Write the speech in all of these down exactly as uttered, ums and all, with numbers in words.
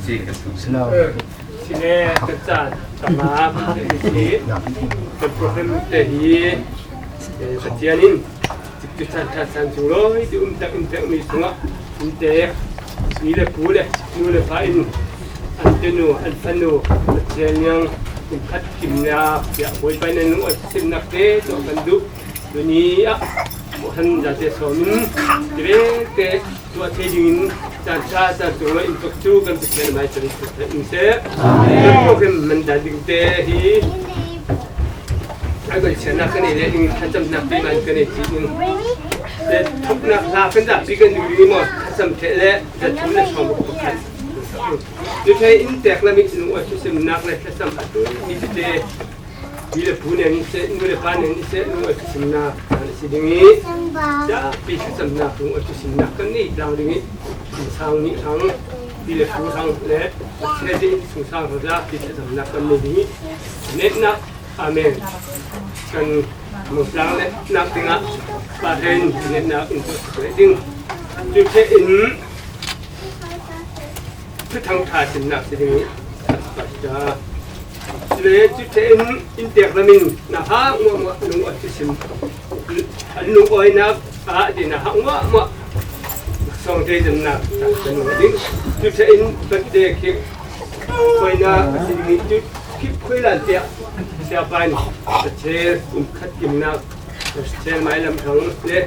Sine, ka caan, ka ma, ka si, ka program te hi, eh, Pathian in, tu caan, caan, caan sung lawi, tu um tak, um tak mi sungah, um te, mi le pu le, nu le pa in, an tenu, an fanu, Pathian niang, um khat kim nia, ya, boi pai nan nu, a sim nak te, tu kan du, tu ni, ah, han za te som in, te, te, Tua thei dingin caan ṭha caan ṭha lo in tuk cu kan Pathian mai cari tuk in se. Kan program man dan ding te hi. Ai kan sian nak kan ei le ding thlacamnak pi man kan ei ci ding. Te thoknak hla kan dah pi kan ding ding maw thlacam theh le dah thum le sawm pakhat. Cu thei in tek lam i lung a thusim nak le thlacam a tu ni te. Pi le pu nen i seh, nu le pa nen i seh, nu a thusimnak kan a si ding i, capi thusimnak, nu a thusimnak kan nei tlang ding i, sang nih hang, pi le pu hang le, a thete in sung sang hang, capi thusimnak kan nei ding i, netnak, amen. Kan mung tlang le, nak ding ah, pa hen, netnak in le ding. Cu te in, Thuthang ṭha simnak si ding i, Pastor. Cule cu ṭhen in intek lamin na hak muahmuah lung a thusim, an lungawinak ah ti na hak muahmuah sawng thei zemnak kan ding. Cu ṭhen in birthday cake khuainak a si ding i, cu cake khuai lan tiah siapa in a chel kum khat kimnak Sel mai lam hrang le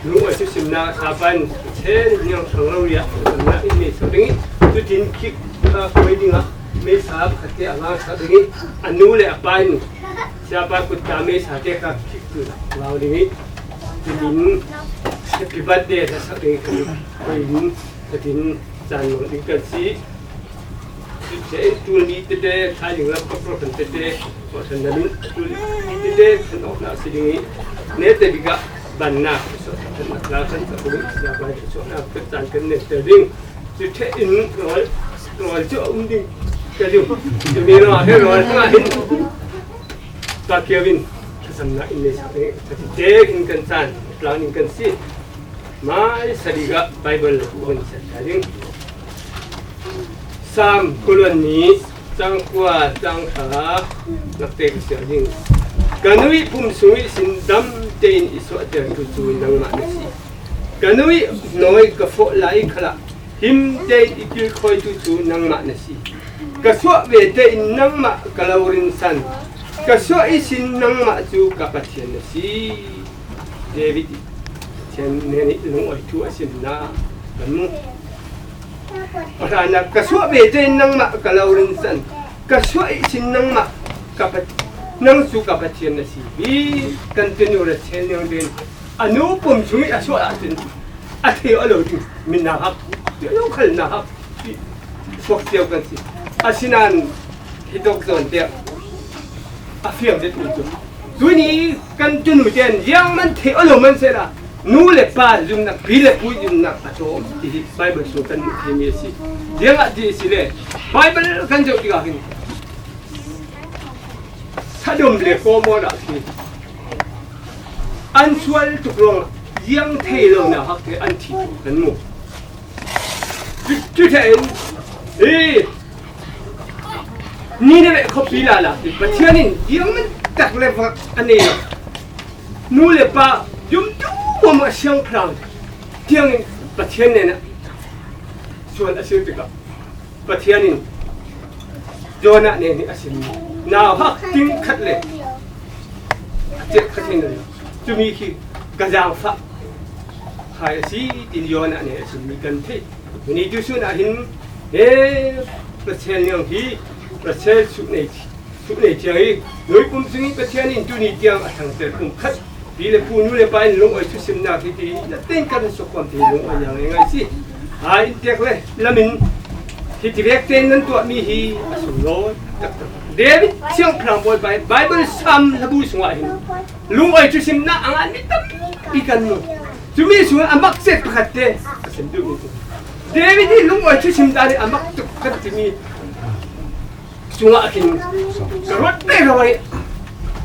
lung a thusimnak a sa pan sel niang hrang lo riah na in nei so ding i, cutin cake khuai ding ah meisa pakhat te a ngah sa ding i, a nu le a pa in siapa kut ta meisa te kha cake tu ngau ding i, cutin happy birthday sa sak ding i, khuai ding, cutin caan mang ding kan si. Cun ṭul mi tete, thaizing lam ka program tete, kawhhran lam in ṭul mi tete, kan awknak si ding i, nete bik ah bannak, kan sak ding, siapa in suahnak kan caan kan nehter ding. Cu ṭheh in rawl, rawl cu a um ding ka duh. Cumi rawl he rawl hna hin ka kio in ka samnak in nei sak ding. Ka ti te khin kan caan, tlang ding kan si. Mai sadi ka Bible kan siat ding. Sam Kolon nih cangkua cangkha lakte ka siah ding. Ka nu i pum sung i sin dam tein i suahtertu cu nangmah na si. Ka nu i nawi ka fawh lai khalah him tein i kilkhawitu cu nangmah na si. Ka suah ve tein nangmah ka lo rinsan. Ka suah i sin nangmah cu ka Pathian na si. David i Pathian nen i lungawi thu a simnak kan mu. A hlannak, ka suah ve tein nangmah ka lo rinsan, ka suah ihsin nangmah ka Pat-, nang cu ka Pathian na si. Hi kan tinu Rachel nih a nu pum chung i a suah ahcun a thei a lo ding, mi nauhak, ti lo khal nauhak, ti suak cio kan si. Asinain hi tuk zawn tiah a fiang deuh tu cu. Tuni kan tunu tein ziang man theih aw lo man sehla, nu le pa zumhnak, pi le pu zumhnak a tlawm ti hi Bible sung kan hmuh theimi a si. Ziangah ti a si le, Bible kan zoh tikah hin Sodom le Gomorrah khi an sual tuk ruangah ziang thei lo nauhak te an thi kan mu. Cu, cu ṭheh in, hi, Nineveh khuapi lala hi Pathian in ziangman tak le vak a nei lo. Nu le pa zumtu muahmuah siangpahrang tiangin Pathian nen ah sual a si tikah Pathian in Jonah nen hi a sim nauhak ting khat le a cek kha thei lo. Cumi khi ka zaangfah hai a si, tin Jonah nen a simmi kan theih. Tuni tusun ah hin he Rachel niang hi Rachel suh nei, suh nei thiang hi, nui pum sung i Pathian in tuni tiang a thangter kum khat pi le pu, nu le pa in lungawi thusimnak hi ti na ten kan sokhuam ti lungawi yang ngai si. Hai in tek le lamin hi ti vek ten nan tuahmi hi a sunglawi taktak. David siangpahrang bawi Bi-, Bible Sam labu sungah hin lungawi thusimnak a nganmi tampi kan mu. Cumi sungah a makset pakhat te a sim duhmi cu David hi lungawi thusim dan hi a mak tuk kan timi sungah khin ka ruat ve rua i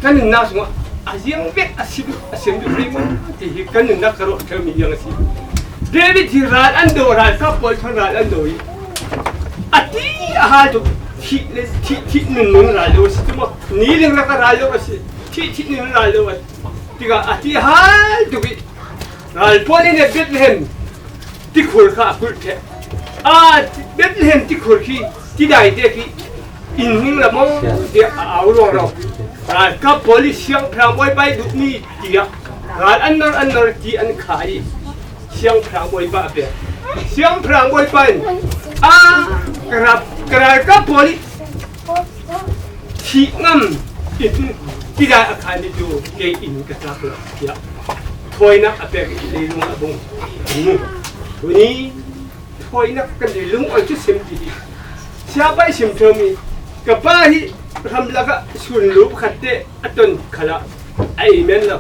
kan nunnak sungah a ziang vek a sim, a sim duh rih maw ti hi kan nunnak ka ruat khermi ziang a si. David hi ral an do, ralkap pawl khan ral an do i A ti a hal tuk, thih le, thih, thih nunung ral lo a si tu maw. Ni ling lak a ral lo a si, thih, thih nunung ral lo a. Tikah a ti a hal tuk i ral puan in e Bethlehem tikhur kha a kulh theh. A Bethlehem tikhur khi tidai te khi in ning la maw tiah a au ruang rau. Ralkap pawl i siangpahrang bawipa i duhmi tiah ral an nor an nor ti an kha i siangpahrang bawipa a pek. Siangpahrang bawipa in a ka rap, ka ralkap pawl i thih ngam in tidai a khan i tu kei in ka tlak lo tiah thawinak a pek i leilung a bung. Tuni thawinak kan leilung oi cu sim ti hi. Siapa i sim ṭheo mi ka pa hi ramlak ah sun lu pakhat te a ton khalah a ei men lo.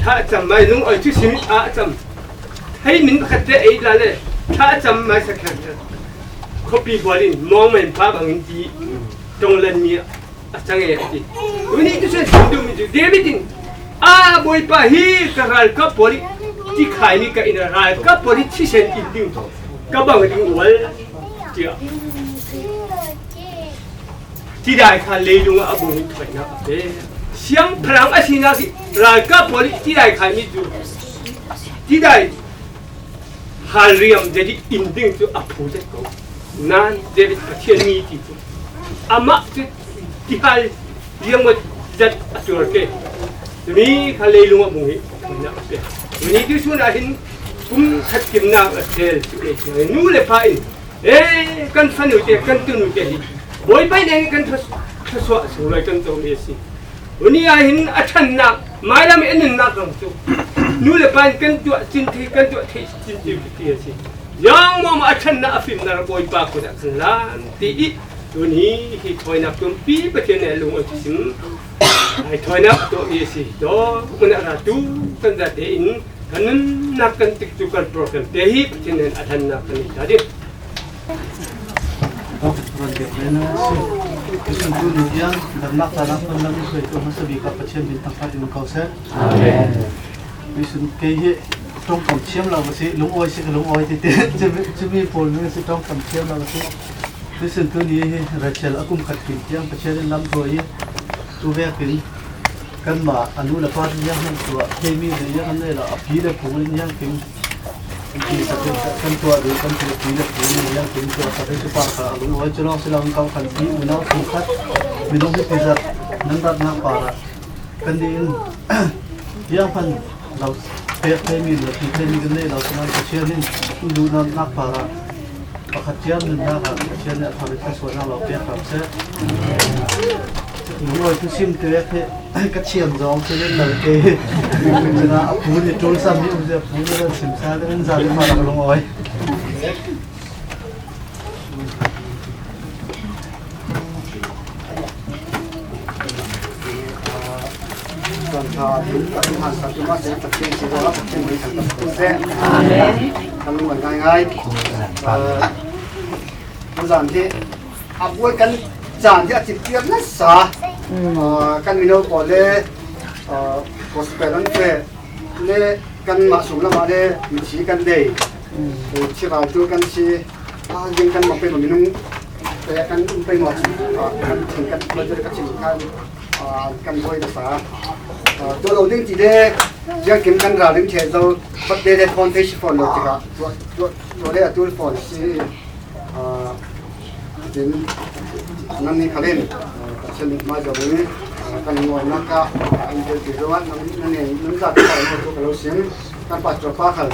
Thla a cam mai lung oi cu sim a cam. Hei min pakhat te ei la le thla a cam mai sakher khuapi bual in mawng mai pa bangin ti tonglan mi a cang e a ti. Tuni tu sun sim duhmi cu David in a Bawipa hi ka ralkap pawl i ti khai mi ka in a ralkap pawl i thisen in ding ka bang ding ual tiah tidai kha leilung ah a bung i thawinak a pe. Siangpahrang a sinak i ralkap pawl i tidai khai mi cu tidai hal riam zet i in ding cu a phu zet ko. Nan David Pathian mi ti cu amah cu tihal riam zet a tuar ke. Tuni kha leilung a bung i thawinak a pe. Tuni tu sun ah hin kum khat kimnak a thel cu e nu le pa in e kan fanu te kan tunu te hi Bawipa in kan thluasuah sunglawi kan tawm i a si. Tuni ah hin a ṭhannak mailam i a nunnak ram cu nu le pa in kan tuah cin thei, kan tuah thei cin thei ti a si. Ziangmawmah a ṭhannak a fimnak Bawipa kut ah kan lan ti i tuni hi thawinak tumpi Pathian nih a lung a sim ai thawinak a tuah i a si. Dawh hmun ah ratu kan zate in kan nunnak kan tikcu kan program te hi Pathian nih a ṭhannak kan i ta ding. Tuisun tu ni tiang damnak caan ah kan lam i hruai tu hmasa bik ah Pathian min thangṭhat in ko seh. Amen. Tuisun kei hi ṭongkam thiam lo ka si, lungawi si ka lungawi tete cumi pawl ning si ṭongkam thiam lo ka si. Tuisun tu ni hi Rachel a kum khat kim tiang Pathian in lam hruai i tu vekin kanmah a nu le pa nih ziang hmanh tuah theimi le ziang an nei lo, a pi le pu nih ziang kim Kan tuah duh kan ti pi le pu nih ziang kim tuah sak hi cu pa kha a lungawi cu lawng si lo, kau khan pi unau sung khat minung hi tizat nan ratnak parah kan dih in ziang hmanh lo pek theimi le ti theimi kan nei lo, sinain Pathian in duhnatnak parah pakhat ciar nunnak ah Pathian nih a thar i thluasuahnak lo pek hram seh. Lungawi tu sim te khi ka thiam zong si len lo ke. Cun a pu nih ṭul sam hi um si a pu nih kan sim sa te kan zan i hmanh a ka lungawi. Kan lung ngaingai. Kan zan hi a buai kan caan hi a citpiak nasa. Aa, kan mino pawl le, aa, gospel an feh le kanmah sunglam ah le mithi kan dei. Aa, thiraltu kan si. Aa, ziang kan mah pei minung te kan um pei maw, aa, kan thing kan budget ka chim khan, aa, kan buai nasa. Aa, tuah lo ding ti le ziang kim kan ralring ṭheh zo. Birthday le phone thei si phone lo tikah tuah, tuah, tuah le a tul phone si. Aa, Tin, nannih khal in, aa, Pathian nih hmai zongin, aa, kan ngawinak ah, aa, interview zongah nan, nan, nan zat ka lo sim, kan pastor pa khal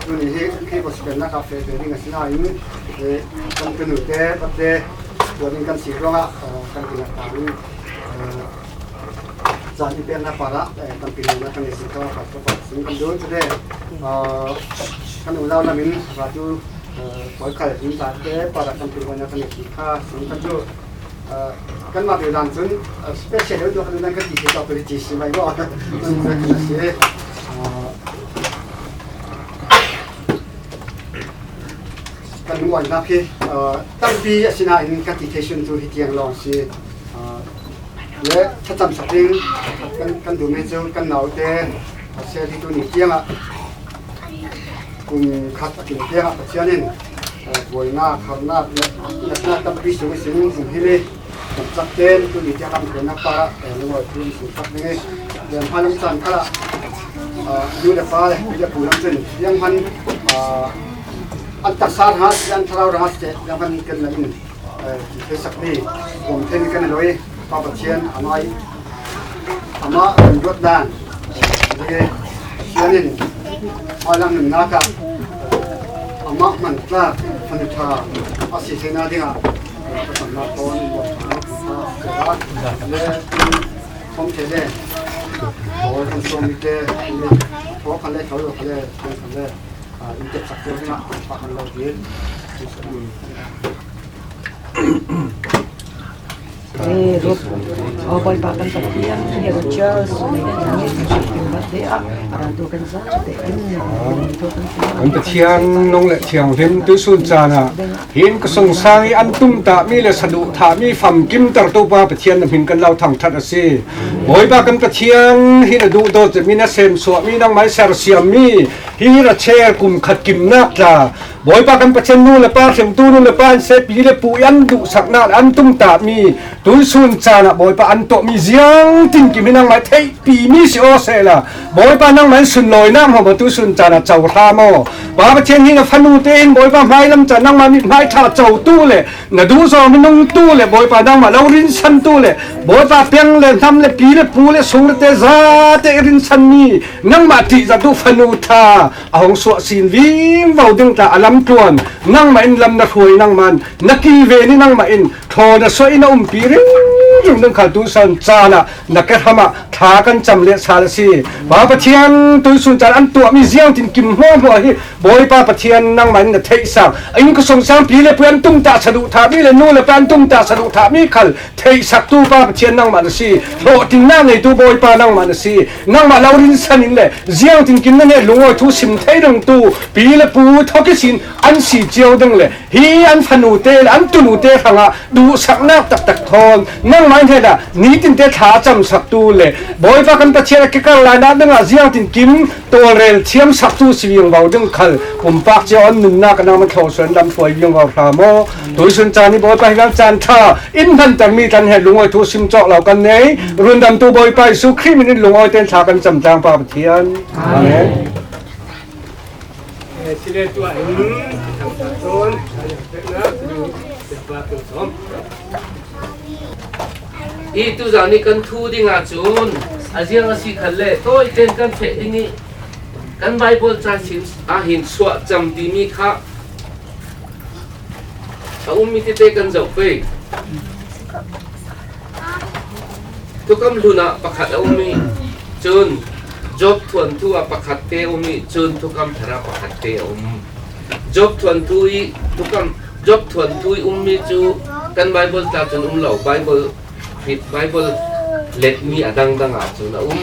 tuni hi khi gospel nak ah feh ve ding a si nain, eh, kan tunu te, birthday tuah ding kan si ruangah, aa, kan ti nak ta ding, aa, zan i peknak parah, eh, kan pingawinak kan i si kha, pastor pa sim kan duh. Cule, aa, kan unau lamin ratu, aa, pawl khal in zan te parah kan pingawinak kan i si kha sim kan duh. Aa, kanmah biadan cun, aa, special deuh tuah kan duh nan kan ti thei tawk peli ti si mai maw? Kan si. Aa, Kan lungawinak hi, aa, tampi a si nain kan ti thei sun cu hi tiang lawng a si. Aa, le thlacam sak ding kan, kan duhmi cu kan naute a si, hi tu ni tiangah kum khat a tlin tiangah Pathian in Buaina, kharna, natna tampi sung i sung sung hi ni. Kum cak ten tu ni tiang lam kena para, eh, lungawi tu sung tak ni. Lian hman lam chan kala, ah, nu le pa le, nu le pu lam chun. Liang hman, ah, an taksa rang a, an thlarau rang a se, liang hman ken la in, eh, ti thei sak ni. Kum ten ken loi. Pa Pathian amah i, amah kan duat dan, eh, sianin, amah lang nunnak ah, amah man tlak, fanu ṭha a si theihna dingah, ka samnak thawn, buat ṭha, ṭha, ṭha, le, khom thei le, aw, kan suam mi te, le, thaw khan le, thaw lo khan le, thaw khan le, ah, in tep sak te dingah, pa kan lo dil. Eh, Ruth, aw, Bawipa kan Pathian, hi Rachel, sum kan ni, kan sum kan bat deh ah, a raltu kan zate in, kan Pathian nung le thianghlim tuisun caan ah, hi inn ka sung sang i an tumtah mi le saduhthah mi famkimtertu pa Pathian na hmin kan lo thangṭhat a si. Bawipa kan Pathian, hi na duhdaw cem mi, na semsuah mi, nangmah i sersiam mi, hi Rachel kum khat kimnak tla, Bawipa kan Pathian, nu le pa hremtu, nu le pa an sepi le pu i an duhsakna an tumtah mi tuisun caan ah Bawipa an tuah mi ziangtinkim hi nangmah i theihpi mi si aw sehla, Bawipa nangmah in sunlawinak hmawm a tuisun caan ah cohram aw. Pa Pathian, hi na fanu te hin Bawipa hmai lam caan nangmah mithmai ṭha cotu le na duhzawng minungtu le Bawipa nangmah lo rinsantu le Bawipa piang le hnam le pi le pu le sung le te zate i rinsan mi nangmah ṭihzahtu fanu ṭha a hong suah sin vingvo ding tla a lamtluan nangmah in lam na hruai, nangmah in na kilven i, nangmah in thaw na suah i, na umpi ringring ding khal tuisun caan ah na kehram ah thla kan cam leh sal a si. Pa Pathian, tuisun caan an tuah mi ziangtinkim hmuahhmuah hi Bawipa Pathian nangmah in na theihsak. Inn ka sung sang pi le pu an tumtah saduhthah mi le nu le pa an tumtah saduhthah mi khal theihsaktu pa Pathian nangmah na si. Hlawhtlinnak neitu Bawipa nangmah na si. Nangmah lo rinsan in le ziangtinkim na hneh lungawi thu sim thei dingtu pi le pu thawk i sin an si cio ding le hi an fanu te le an tunu te hrangah duhsaknak taktak thawn nangmah in hnenah nitin te thla camsaktu le Bawipa kan Pathian a kikar lainak dingah ziangtinkim tawlrel thiamsaktu si vingvo ding khal pumpak cio an nunnak a nangmah thlawsuan lam hruai vingvo hram aw. Tuisun caan i Bawipa hi lam caan ṭha in hmanter mi kan he lungawi thu sim cawk lo kan nei. Rundamtu Bawipa Jesuh Khrih min in lungawi ten thla kan cam tlang pa Pathian. Amen. Eh, sile tua in, thangṭhat tawn, i tuzan i kan thu ding ahcun a ziang a si khan le tawi ten kan feh ding i kan Baibal ca sin ah hin suah cam timi kha a ummi tete kan zoh pei. Thukam hlun ah pakhat a um i cun Job thuanthu ah pakhat te a um i cun Thukam Thar ah pakhat te a um. Job thuanthu i Thukam Job thuanthu i ummi cu kan Baibal tla cun um lo. Baibal Hrit Baibal letmi a dangdang ah cun a um.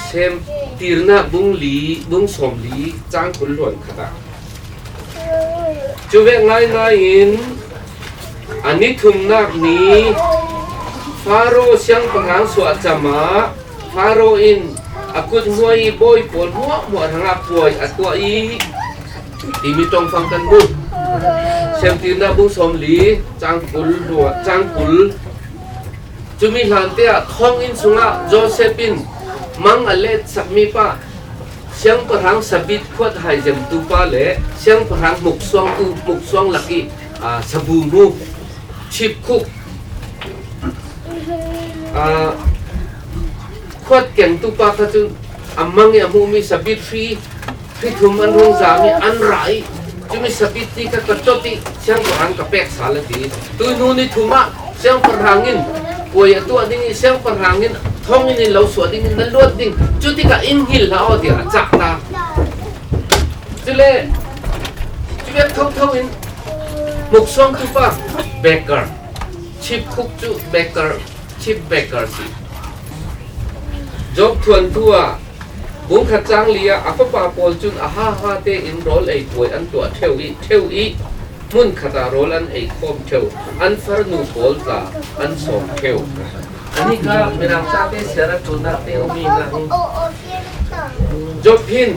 Semtirnak bung li, bung sawmli, cang kul hluan khat ah. Cu vek ngaingai in a ni thumnak ni Faro siangpahrang suahcam ah Faro in a kut hnuai i bawi pawl hmuahhmuah hrangah puai a tuah i timi ṭongfang kan hmu. Semtirnak bung sawmli, cang kul hluan, cang kul. Cumi hlante ah thonginn sungah Joseph in mang a letsakmi pa, siangpahrang sabit khuat haizemtu pa le siangpahrang hmuksuangtu, hmuksuang lak i, aa, sabu hmu, chipkhuk, aa, khuat kengtu pa kha cu a mang i a hmuhmi sabit hri, hri thum an rung zam i an rah i, cumi sabit ti kha ka tot i siangpahrang ka pek sal a ti. Tuihnu ni thum ah siangpahrang in puai a tuah ding i siangpahrang in thonginn in lo suah ding in na luat ding, cutikah in hngilh hlah aw tiah a cah ta. Cule cuvek thotho in hmuksuangtu pa, baker, chipkhuk cu baker, chip baker si. Job thuanthu ah bungkhat cang li ah a fapa pawl cun a haha tein rawl ei puai an tuah ṭheu i, ṭheu i hmun khat ah rawl an ei khawm ṭheu, an farnu pawl tla an sawm ṭheu. Anih kha Mirang cate siarat ṭulnak te um i hna hi. Job hin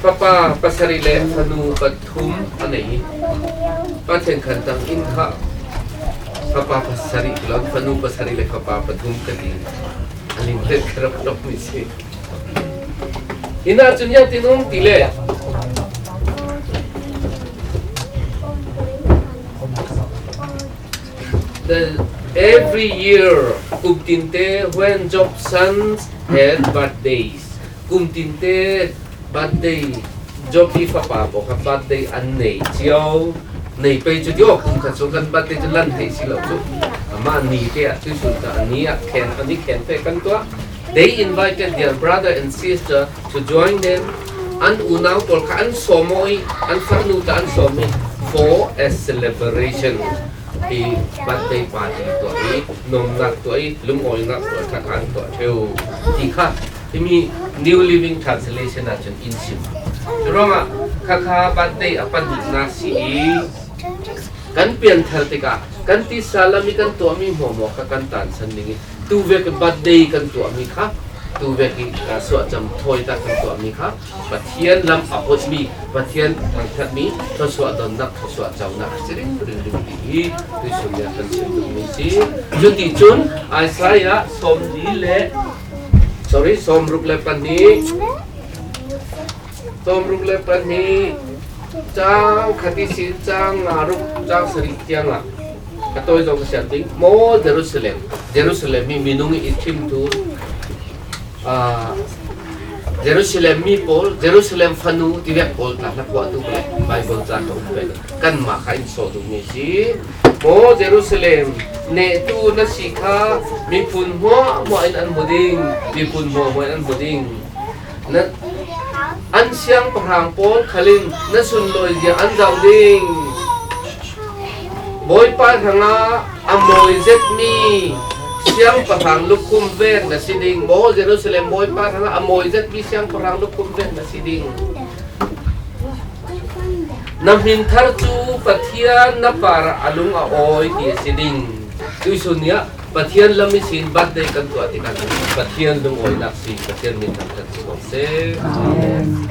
Fapa pasarih le fanu pathum a nei. Pathian khan tang in kha fapa pasarih kilon, fanu pasarih le fapa pathum ka ti. A ling tet kharap tok mi si. Hina cun ya tin um ti le. The, every year, kum tinte when Job's sons had birthdays, kum tinte birthday, Job i fapa pawl kha birthday an nei cio, nei pei cu tio, kum khat cu kan birthday cu lan thei si lo cu. Amah ni te ah tuisun ta a ni ah khen, a ni khen pe kan tuah. They invited their brother and sister to join them. An unau pawl kha an sawm aw i, an fanu ta an sawm i, for a celebration. Hi birthday party tuah i, nomnak tuah i, lungawinak tuah kha an tuah ṭheu ti kha himi New Living Translation ah cun in sim. Curuangah khakha birthday a pahnihnak si i, kan pianthar tikah kan tisa lam i kan tuahmi hmuahhmuah kha kan tansan ding i, tuvek birthday kan tuahmi kha, tuvek i, ah, suahcam thawi tak kan tuahmi kha Pathian lam a hotmi, Pathian thangṭhatmi thluasuah donnak, thluasuah conak a si ringring ding ti hi tuisun nih kan chim duhmi si. Cuticun Isaiah sawmli le, sorry, sawmruk le pahnih, sawmruk le pahnih, cang khat ihsin cang nga ruk, cang sarih tiangah a tawi zong ka siam ding. Maw Jerusalem, Jerusalem hi minung i thimtu, ah, Jerusalem mi pawl, Jerusalem fanu tivek pawl tla hla phuahtu le Baibal ca ka um pen kanmah kha in sawh duhmi si. Maw Jerusalem, nehtu na si kha miphun hmuahhmuah in an hmu ding, miphun hmuahhmuah in an hmu ding. Na, an siangpahrang pawl khal in na sunlawizia an zoh ding. Bawipa hrangah a mawi zetmi siangpahrang lukhum vek na si ding. Maw Jerusalem, Bawipa hrangah a mawi zetmi siangpahrang lukhum vek na si ding. Na hminthar cu Pathian na parah a lung a awi ti a si ding. Tuisun nih ah Pathian lam ihsin birthday kan tuah tikah Pathian lungawinak si, Pathian hminthar kan si ko seh. Amen.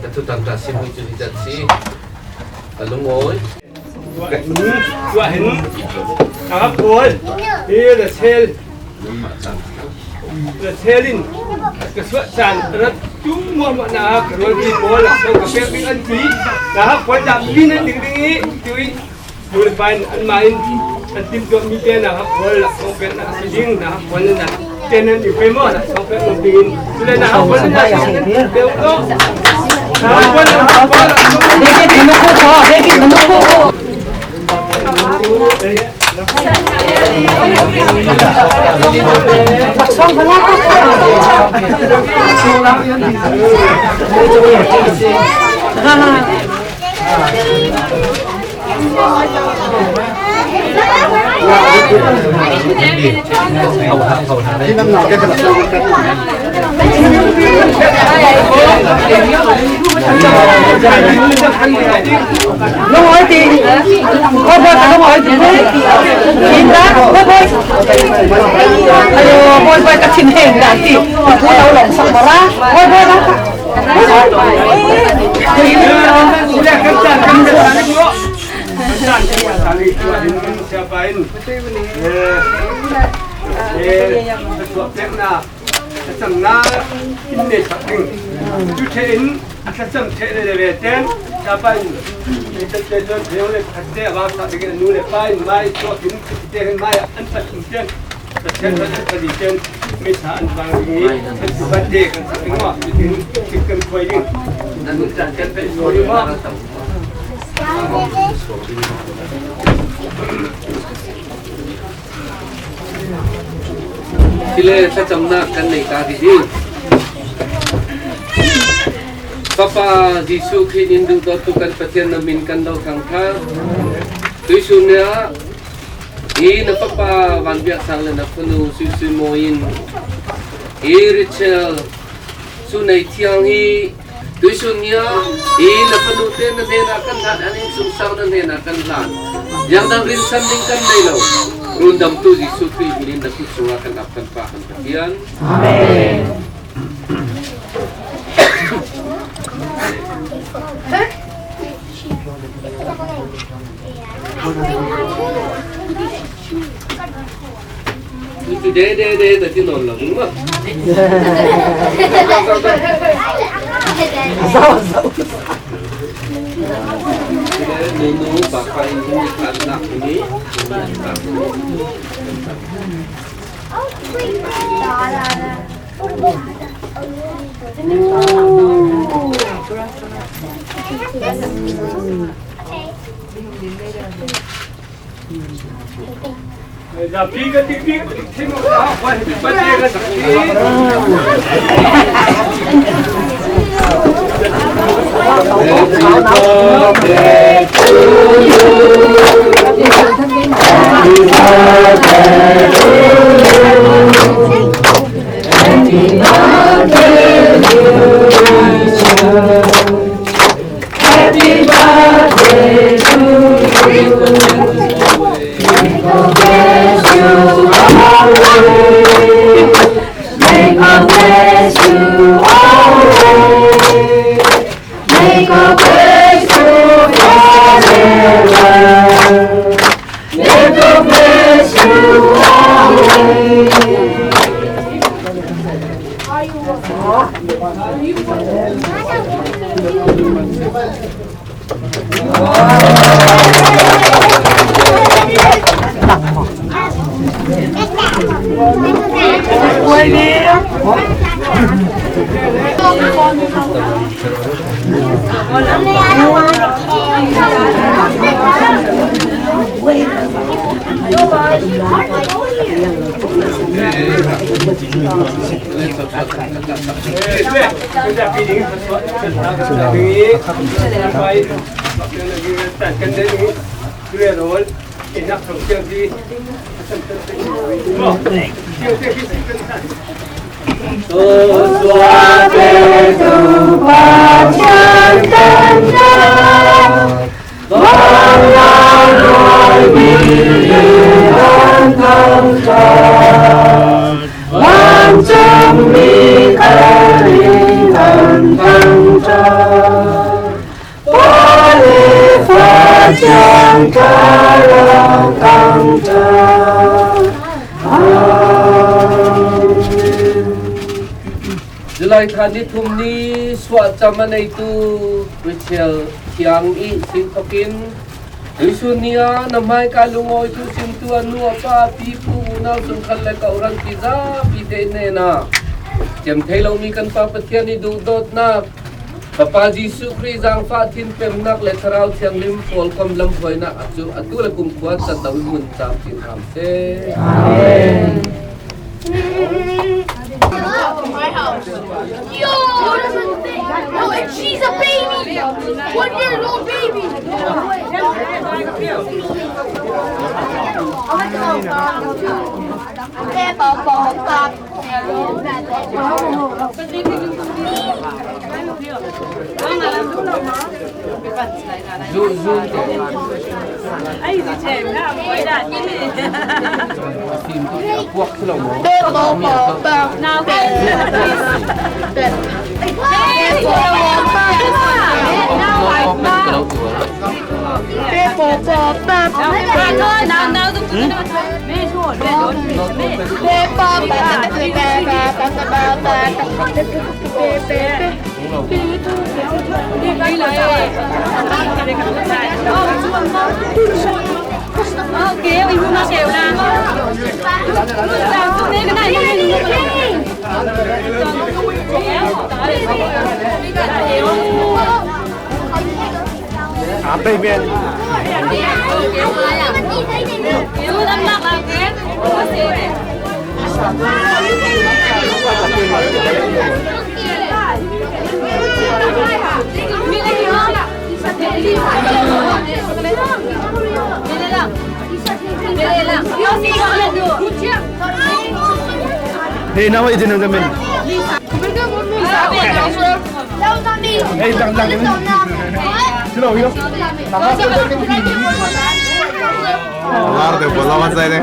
Ka thutam ta si, hmui cu hi zat si. A lungawi. Tuah hin, tuah hin, ka hap pawl hi Rachel, Rachel in ka suah caan a rat tum muahmuah na ka rualpi pawl laksawng ka pek ding an ti. Ka hap pawl dah mi nan ding ding i, tu i, nu le pa in anmah in an timhtuahmi te na hap pawl laksawng pek na a si ding, na hap pawl nan dah. Tenan i pei maw, na sawh pek lo ding in. Cule na hau na deuh lo. Na hau na hau. David, na ko ko, David, na ko ko. Siapa in, eh, eh, tuak peknak, thlacamnak in neihsak ding. Cu ṭheh in a thlacam ṭheh le le ve ten, siapa in, eh, tete cun theu le khat te a vang sak ding in a nu le pa in mai tuak in, tete in mai an pat in ten. Pathian kan pali ten, meisa an vang ding i, kan birthday kan sak ding maw, kan khuai ding. Nan kan kan pe sual ding maw. Cule thlacamnak kan nei ta dih ding. Fapa Jesuh Khrih in duhdawttu kan Pathian na min kan lo thangṭhat. Tuisun nih ah Hi na fapa Van Biak Sang le na fanu Sui Sui Mawi in, hi Rachel Sunei Thiang hi tuisun nih ah hi na fanu te na hnenah kan hlan, an innsungsau na hnenah kan hlan. Ziangdang rinsan ding kan nei lo. Rundamtu Jesuh Khrih min in na kut sungah kan ap kan Pa kan Pathian. Amen. De, de, de, na ti nawn lo maw. Nunu, papa in hung kan lak ni. July thla ni thum ni suahcam a neitu Rachel Thiang i singkhakin tuisun ni a na hmaika lungawi thu simtu a nu a pa, pipu, unau sungkhat le kawhran tizapi te nena cem thei lomi kan Pa Pathian i duhdawtnak, Ka Pa Jesuh Khrih zangfah thinpemnak le Thlarau Thianghlim pawlkom lamhruainak a cu atu le kumkhua cat lo i hmun cam tin hram seh. Amen. Yo, and she's a baby, one year old baby. Hei, nama izin ang gamin. Hei, lang, lang, lang. Sila, uyo. Lar de bola masai de.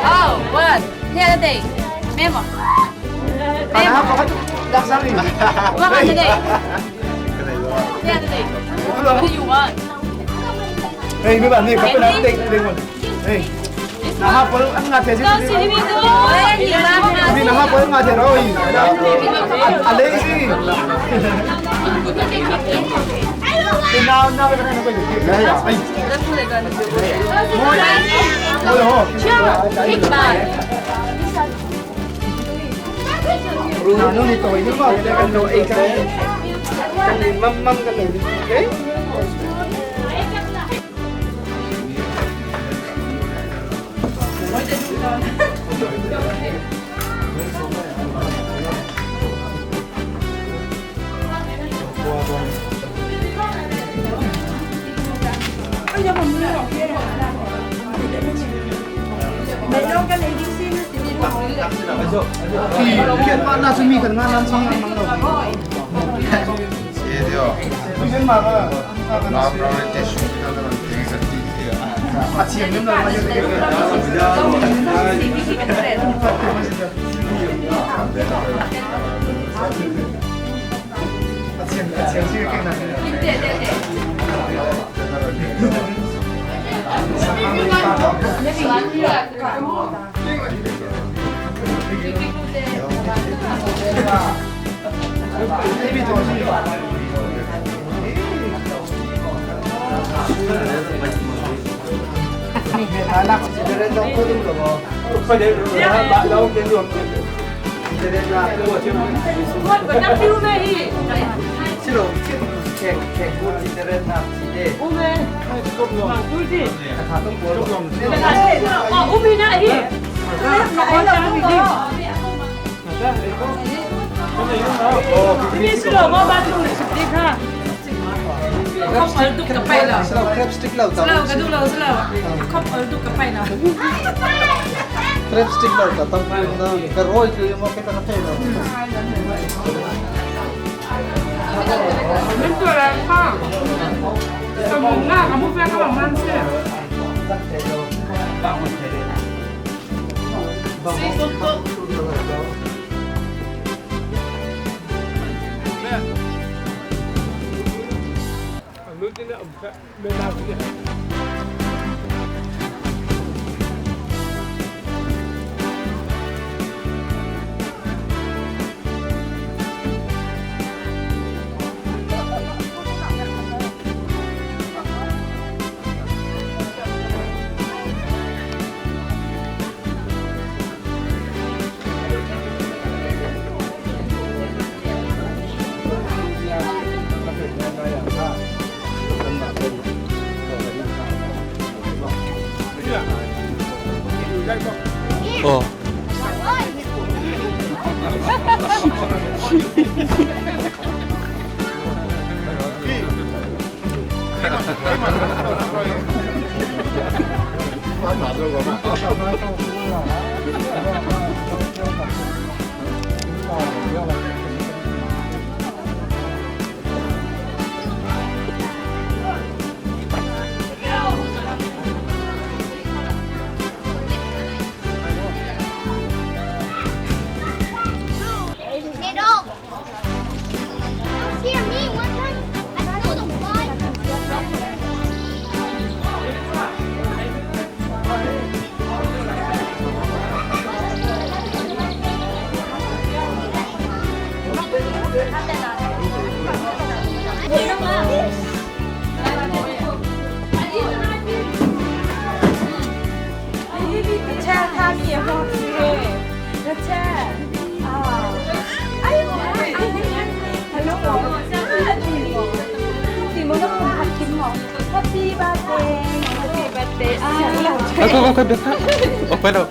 Oh, what? Here the day. Memo. Memo. What the day? Here the day. What do you want? Hey, mi ba ni ka pena take take one. Hey. Na ha pol ang ngate si. Ni na ha pol ngate roi. Alei si. Ni na na ka na ko. Ai. Mo ya. Mo ho. Cha. Big bag. Ru no ni to ni ko kan do e kan. Kan ni mam mam kan ni. Okay? Crab stick lo, crab stick lo, crab stick lo. Crab stick lo, ka tang pun na, ka roi tu yang mau kita nak tahu. Oh. Ako, ako, beka. Ako, ano?